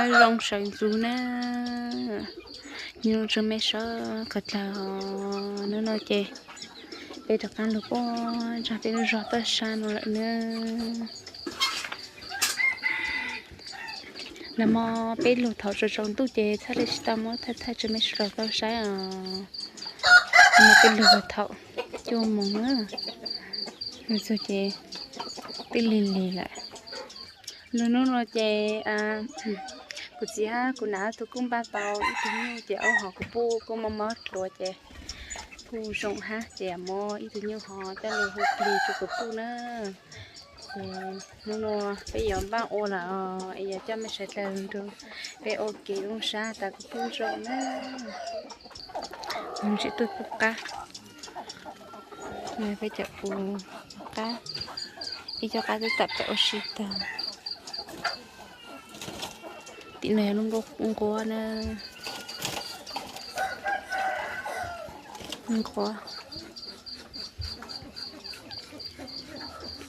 Zoo sawv ntxov na, nyob zoo tsoom me sawv daws os. Hnub no ces peb rov qab los puag nram peb lub zos toj sab no lawm na. Nag hmo peb los thaum tsaus ntuj ces txhaj li tsis tau muab thaij thaij tsoom me sawv daws tau saib os. Nag hmo peb los thaum cuaj moos na, los txog ces twb lig lig lawm. Lub hnub no ces kuv txiv hab kuv nam tug kuj npaj tau ib tug nyuj ces aub hov kuv puj kuj mob mob dluav ces kuj zoo hab ces muab ib tug nyuj hov coj los hu plig rau kuv puj na. Ces hnub no peb yuav npaj ua lawm es yuav coj mej sawv daws nrug peb ua kev zoo sab tas kuv puj zoo na. Ntsis tuaj pub qab, peb cov pub qab, ib co qab twb tawm pem ua si tag. Tim no yog lub nkuaj na, nkuaj.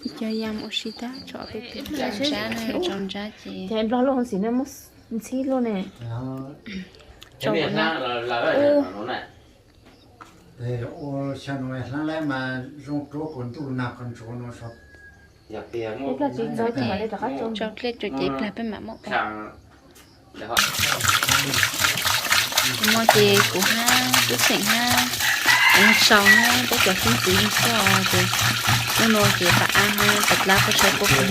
Ib co yam ua si tag tso peb pem tso ntsab na, tso ntsab ces Nplog loj xim na muab ntxhib luaj ne. Tso ua no. Ua xyoo no hlab laib mas zoo ruab kuv ntuj nag qhov ntsuav no so. Tso dlej rau ces plag peb mam muab ua. Hnub no ces kuv hab tub xeem hab, kuv sau hab peb cov xeeb ntxwv xwb os ces hnub no ces pab ab hab pab dlab kuj sau pub kuv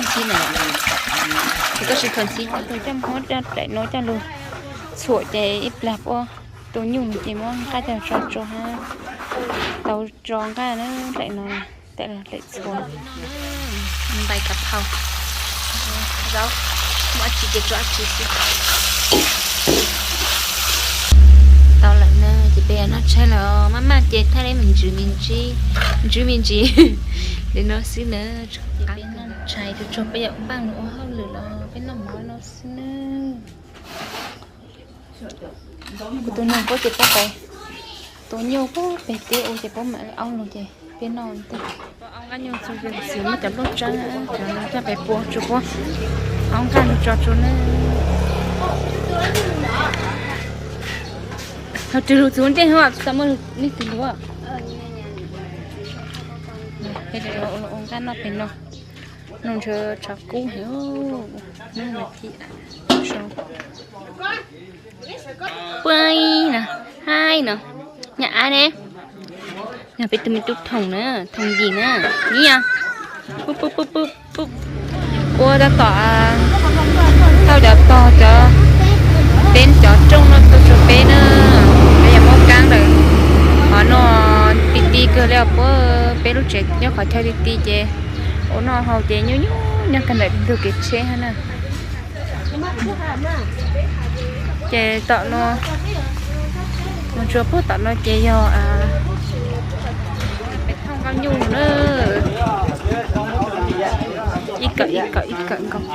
ntxhib na. Ces koj sim khaws ntxhib coj lug coj muab daim no coj lug txhuam ces ib plag puab tus nyuj ces muab nqaj coj tso tsua hab tau tso nqaj na, daim no, daim txhuam. Ntais kav phau, zaub, muaj dab tsi ces tso dab tsi xwb. Tau lawm na, ces peb yuav noj tshais lawm, maj maj ces thaij li me ntsis me ntsis, ntsis me ntsis li no xwb na. Peb noj tshais tsuag tsuag peb yuav npaj mus ua hauj lwm los peb noj mov no xwb na. Kuv tus nus puab ces puab pais tua nyuj puag pem teb ua ces puab mam li aub lug ces peb noj ntej. Aub nqaj nyuj txug ces txiv muab cov nplooj tsawb cov coj pais pua tsuag puab, aub nqaj lug tso tsua na. Thaum twg lug txug ntej hov tsis tau muaj leej twg lug. Peb ua nqaj noj pem no, noj ntshaw tshav kub heev, nub mas thim. Puag ib no, haib no, nyab ab ne, yog peb tug me tub Thoom na, Thoom Yim na, nyob pub pub pub pub pub. Ua tab tom thauj cov tog cov, peb cov rooj no tuaj rua peb na, peb yuav muab kaab lawm. Qhov no ti ti kawg li os, puab peb lub tsev nyob qhov chaw ti ti ces ua noj haus ces nyuaj nyuaj nyob kag ntawm ntug kev tsheb hab na. Ces tom no, mus tsuas puag tom no ces yog peb thauj nqaj nyuj na, ib kawm ib kawm ib kawm nkaus.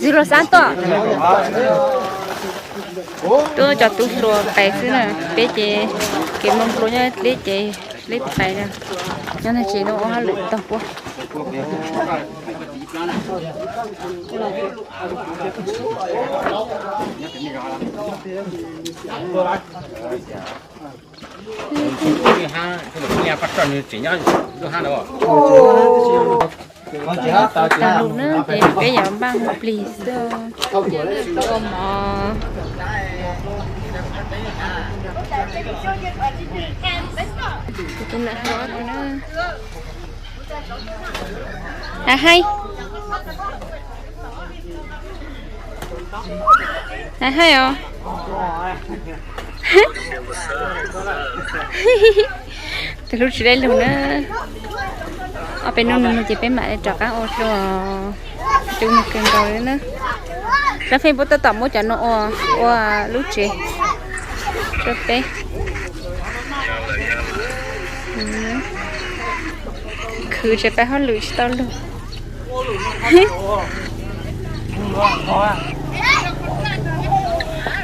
Txwg Luag Xab tuaj, tub cov tub hluas pais xwb na, peb ces kev mloog dlua nyob dleb ces dleb pais na, nyob ntag tsev no ua hauj lwm tog puab. Tag lug na ces peb yuav npaj mus plig xwb, ua mov. Haib haib, haib haib os. Tus hlub tsis dai lug na. Ob peb hnub no ces peb mam li rov qab ua dua, coob kawg nkaus li na. Dab Feej puab tab tom muab cov no ua, ua lub tsev rau peb. Khwv tsev pais hauj lwm tsis tau lug.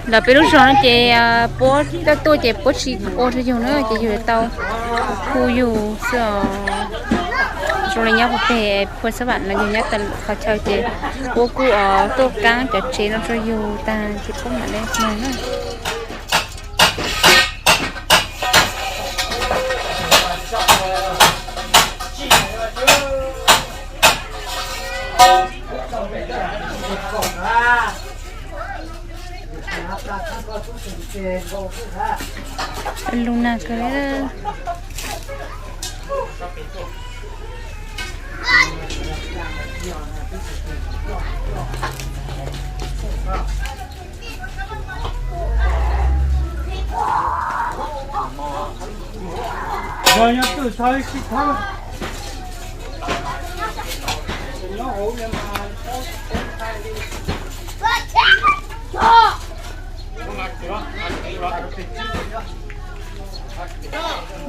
Ntawm peb lub zog no ces puab tuaj tuaj ces puab tsis ua rau yug na ces yug tau hu yug xwb os. Zoo li nyob puag pem Phuaj Xab Vam no yog nyob tag qhov chaw ces puab kuj tuaj kaab cov tsev no rua yug tag ces puab mam le moog na. Lug nag kawg.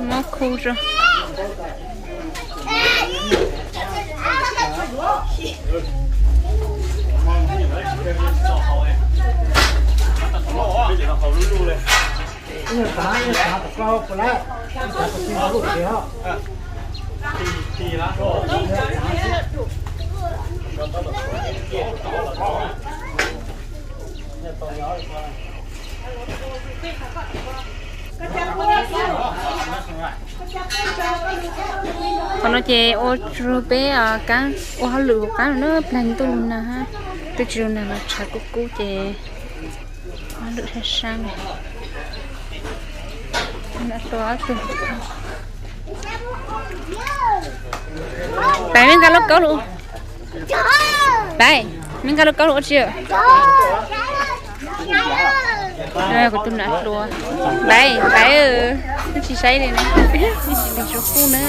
Mob khu zog. Qhov no ces ua rua peb kaab ua hauj lwm huv qaab no na, plag ntuj lug nag hab, twb tsi lug nag los tshav kub kub ces ua hauj lwm sab sab. Pais, mej nqa lub kaub lug. Pais, mej nqa lub kaub lug ua tsi. Kuv tus nam hluas, Pais, Pais, tsi saib li na, tsi tau tsuas kuj na.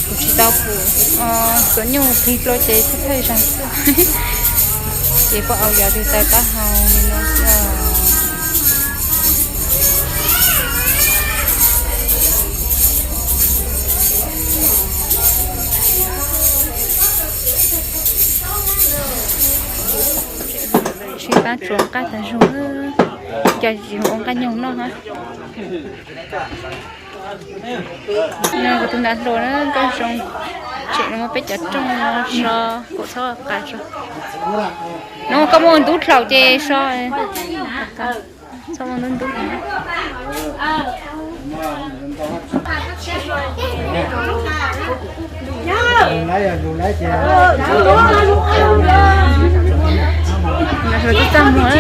Kuv tsis tau pum xuv nyuj plig dlua ces thawj thawj zaag xwb. Ces puab au yov twg taw taub hau li no xwb. Sib pab tsuav nqaj tag zug, cov tsis ua nqaj nyoog noj hab. Kuv tus nam hluas na, koj zoo, tseem muab peb cov rooj no so kom txhob qas tso. No koj muaj ntub dlaum ces so, txhob muaj ntub ntub. Txaj muag.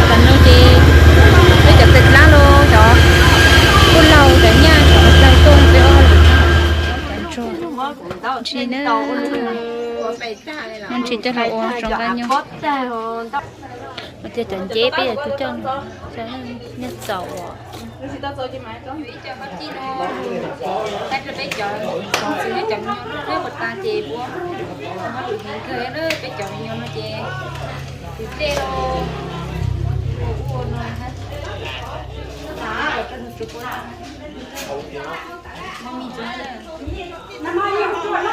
Tam no ces peb cov tes plab los cov kuj laug cov nyaj cov laug tuaj peb ob lwm. Ntsis na, ntsis coj los ua zoo nqaj nyoog. Ua tias cov nceb peb yuav tsum coj, cov nyuag txaus uas ib co koj cij no, thaij rau peb cov txwv nyob cov me nyuam no puas tas ces puab hauj lwm heev kawg na, peb cov me nyuam no ces tus dej los ua ua no hab, rau nws tsuas puab mob mis tsuag na.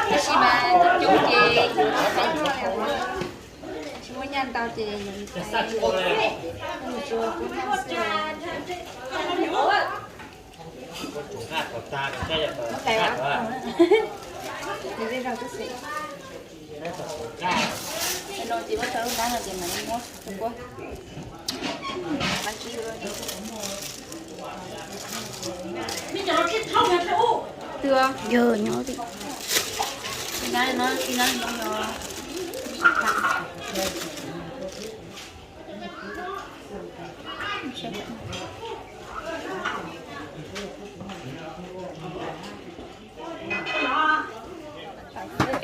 Tab sis mas coob coob ces yuav tsis tau noj li, tsis muaj nyaj ntau ces yuav tsuas puab noj xwb. Yog nyob li.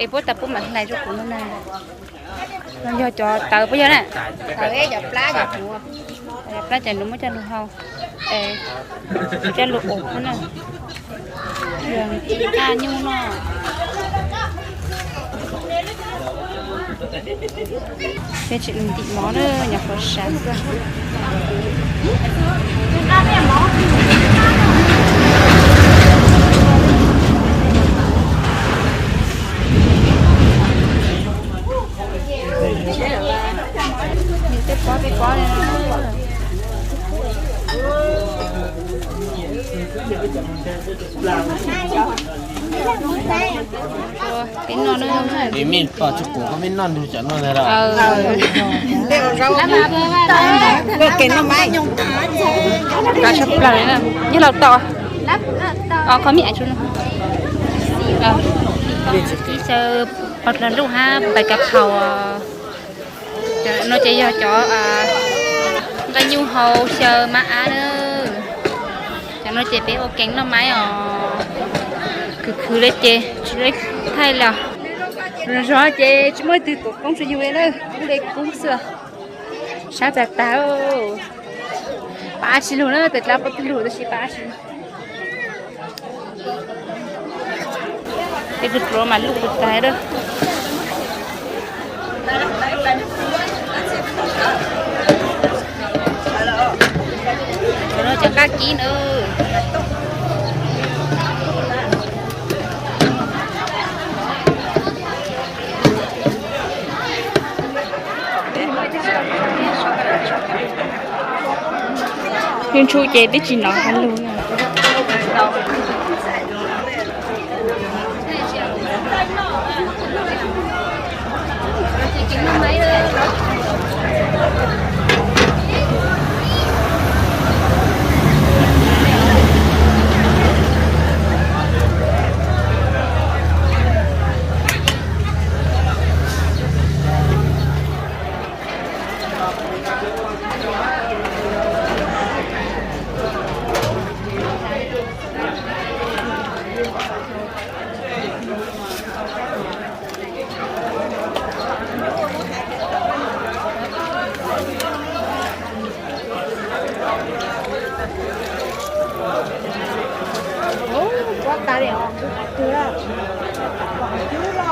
Es puab tas puab mam hlais rau kuv no na. No yog cov tawv puas yog na? Tawv, cov plab cov nuav, cov plab cov nuav muab coj lug hau, coj lug ua na. Yog nqaj nyuj no. Peb tseem lug ntim mov na, nyuam qhuav sawv xwb. Tej pob tej pob li. Peb noj na. Peb noj ntug cov no ntag. Ua ke noj mas. Noj tshaj plaws li na. Yog laus tau. Os, qhov me ais tsuv no. Ib xyaw pos dlog luj hab pais kav phaus. Cov no ces yog cov nqaij nyuj hau xyaw mab ab na. Cov no ces peb ua ke noj mas os. Khwv khwv li ces tsis tau thaij li os. Zog ces tsis muaj leej twg tuav koob rau yus li na, kub li kub xwb. Sab tag tag. Pab tsis lug na, tes dlaab pab tsis lug tab sis pab tsis lug. Peb tug dluav mas luj tag tag lawm. Cov no cov nqaj kib na. Yeej ntshub ces twb tsis hnov hab lug.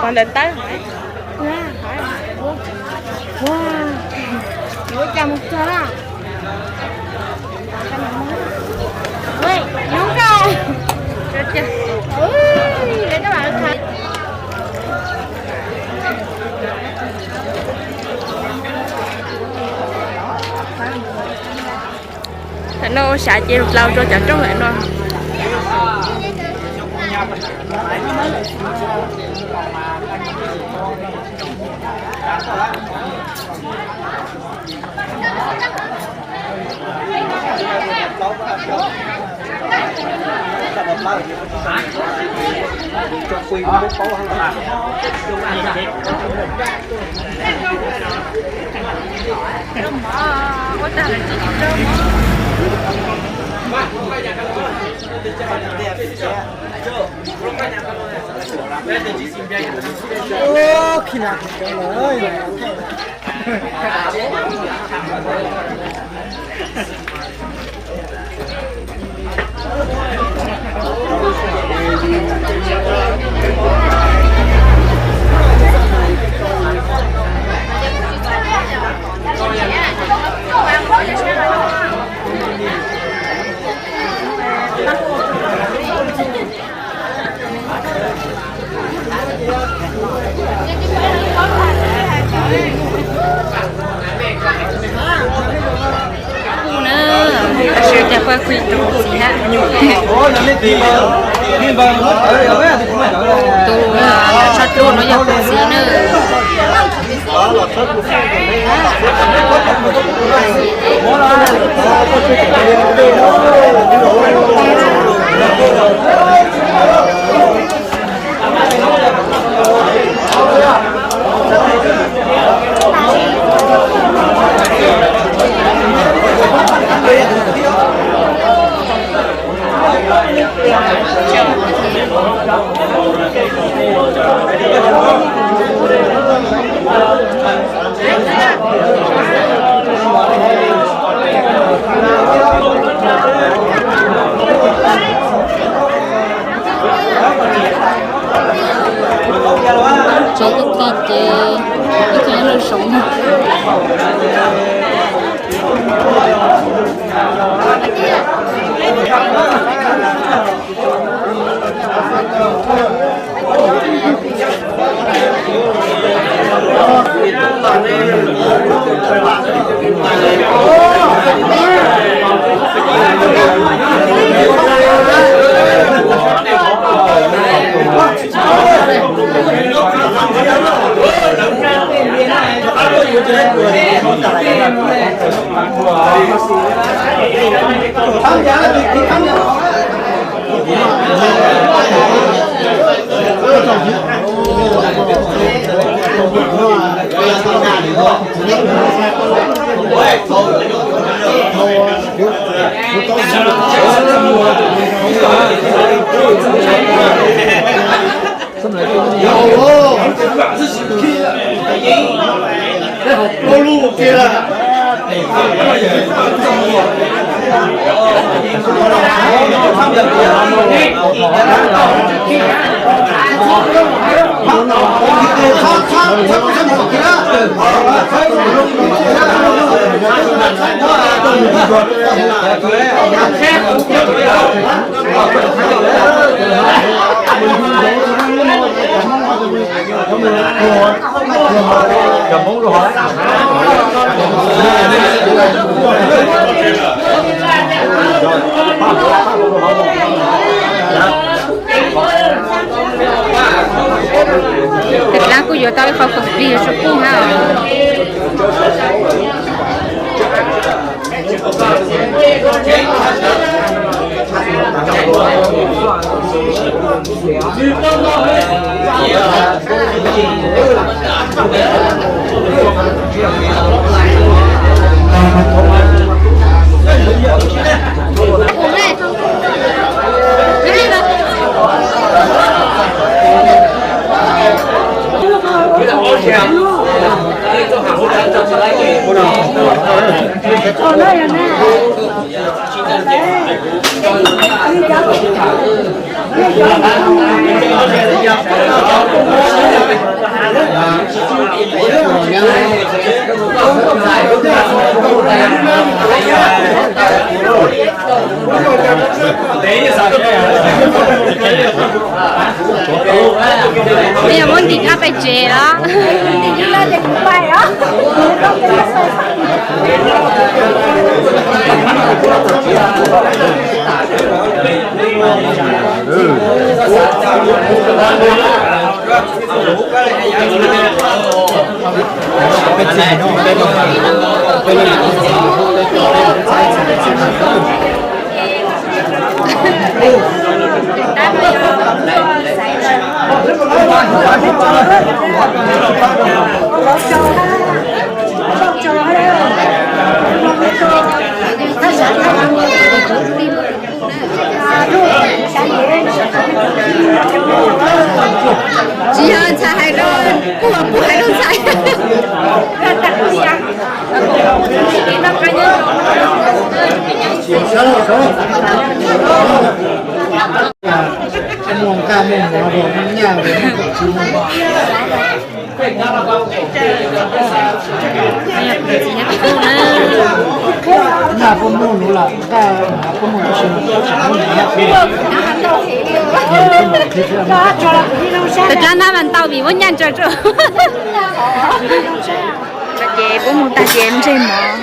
Pov ntawm tawb. Ua, yuav ua cas mus txog na. Tam no sav ces dlau rau cov rooj lawm no. Kuv na, tab sis cas kuv kuj tus txiv hab. Tus tshaj tuaj no yog kuv txiv na. Tsev ib txhia ces ib txhia nyob lawv saum no. Tab kuj yuav tau ib qho khoom plig rau puj na. Muab ntim koj pem tsev los. Tsis yog ntxhais hais rau, kuj los kuj hais rau ntxhais. Tab tab nab mas ntau vim muab ncaj ntsa tso. Ces puab mus tag ces ntseg mov.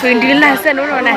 Hwm nrwv lag xwb lub no na.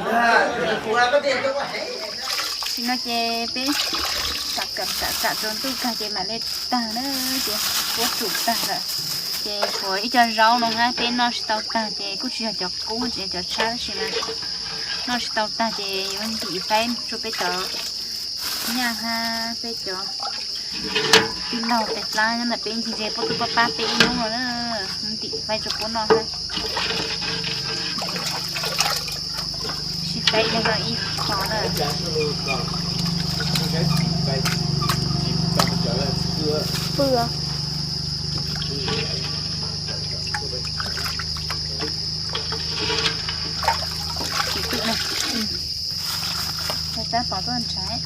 Tam sim no ces peb kam kam kam kam tsaus ntuj kag ces mam li tag na, ces puab tsum tag lawm. Ces tshuav ib co zaub no hab peb noj tsis tau tag ces kuj tsis yog cov qub, tsis yog cov tshab tab sis mas noj tsis tau tag ces yuav ntim faib rua peb cov nyaj hab peb cov tij laug tes plab nyob ntawm peb ntsis ze puab tuaj pab pab peb ib hnub no na, ntim faib rua puab noj hab. Sib faib ib leeg noj ib qho na. Tab pom tuaj nrhiav.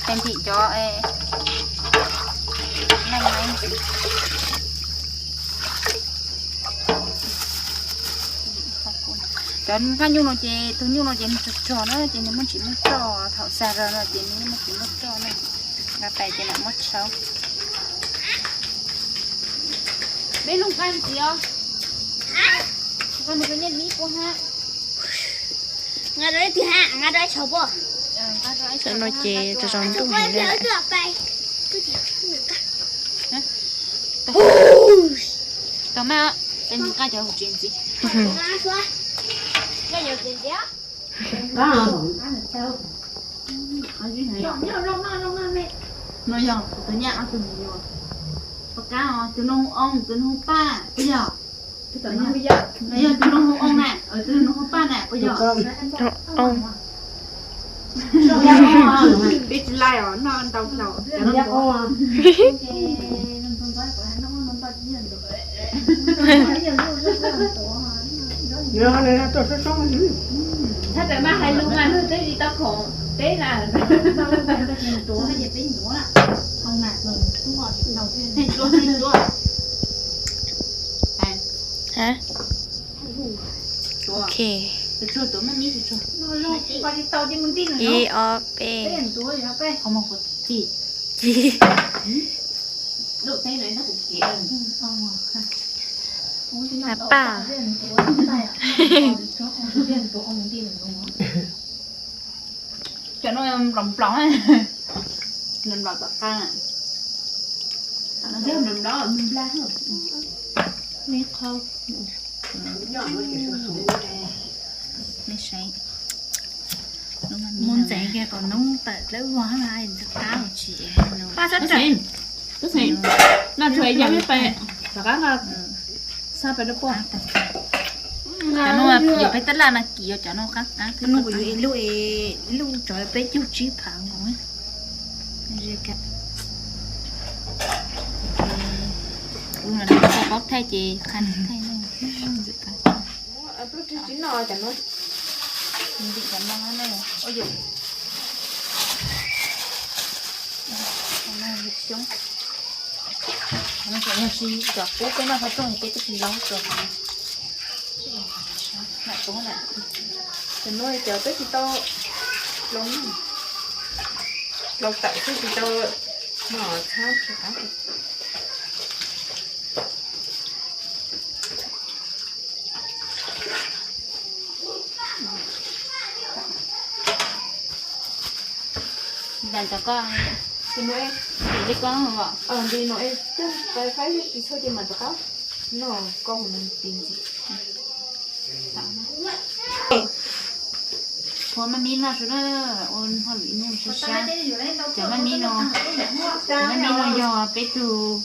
Tes ntim cov leej ntsis. Cov nqaij nyuj no ces tug nyuj no ces nws rog rog na ces nws muaj tsis muaj roj, thaum xag rog no ces nws muaj tsis muaj roj na. Nqa pais ces lam muab tshaub. Peb lub nqaij ntxiv os. Nqa rau ib tug ha, nqa rau ib tshauv puas. Tam no ces tsaus ntuj heev lawm. Tau mas, es nws nqa cov hauv tsev ntxiv. No yog kuv tus nyab ob tug me nyuam. Pab qab os, tus no hu oo, tus no hu paj, puas yog? Yog tus no hu oo na, tus no hu paj na, puas yog? Peb tsis laij os, noj ntau plaws. Txhaj tawm mas hais lus mas nws twb tsis tau khoom teb na. Ok. Ib, ob, peb. Ci. Paj. Cov no nplaum nplaum, nplaum tom qab, nplaum nplaum npla, me qhau. Mus ntxeev kiag kom noob tawm dlawb vog mas qab tsis. Paj, noj tshuav ib yam me pais, rov qab nqa xa pais rau puab. Cov no yuav peb tab laj mas kim yuav cov no qab qab. Cov no kuv yuav ib lub, ib lub tsov peb caug tsib phav nkaus. Lub no tau paub thaij ces qha thaij no. Ntim cov no na. Xyoob. Yog tsis cov qub peb noj qhov rooj peb twb tsis laub rau. Cov no cov peb tsis tau laub, laub tawm xwb tsis tau mov txhab tsis qab. Ntawm cov koj, li koj, li no es faib tsis txhua ces mam rov qab noj koj hu nws tis ntxiv. Ua maj mib noj sub na, ua hauj lwm ib hnub sab sab. Cov maj mib no, cov maj mib no yog peb tug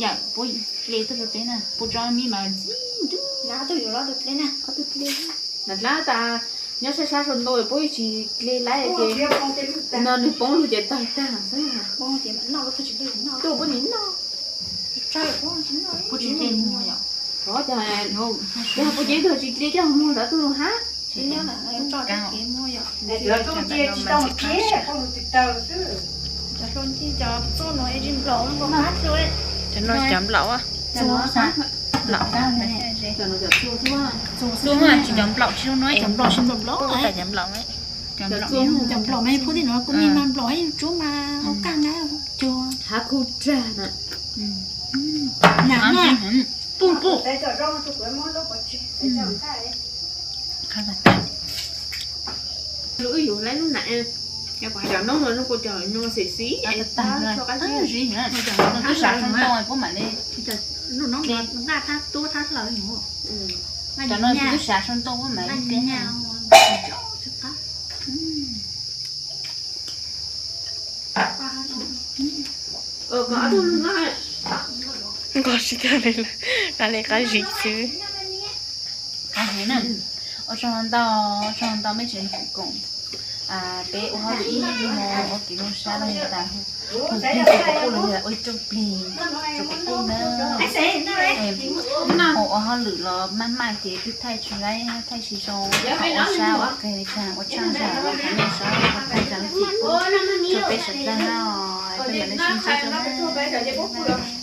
yawm puab hle tuaj rau peb na, puab tsob maj mib mas ntxim ntuj. Nram dlab tas nyob sab sab sau ntau puab tsis hle laib ces no nws poob lug ces tawg tag xwb. Tuaj puab nim noj. Puab tsis hle muag yom. Puab ces tug tsis hle coj muag ntawd tuaj lug hab. Cov no cov nplaum. Txua, tsis cov nplaum, tsis zoo no cov nplaum, tsis zoo nplaum, cov nplaum. Cov nplaum mas yog phub tij no kuv me mas nplaum ib tsuab mas hauv kaj na, cua. Hav khu rag na. Nam na. Pum pum. Lub wb yus laib lub nam, cov noob no kuv cov nyuag xim xim, twb sav sab ntoo puab mam li, lub noob nqaj thab tuab thab hlaws. Cov no twb sav sab ntoo puab mam li. Nqos tsis tag li, qab li qab zis xwb. Qab heev na. Ua tsaug ntau, ua tsaug ntau mej tsev neeg koom, peb ua hauj lwm ib hmo ua kev mloog sab los yog tas hu plig rau kuv pub los yog ua ib rooj plig rau kuv pub na. Ua hauj lwm los maj maj ces twb thaij tsis laib thaij tsis zoo, ua sab ua qeg li cas ua tsaug zam qhov nej sab thaij zam lub txim pub rau peb sawv daws no, peb mam li sib ntsib dua na.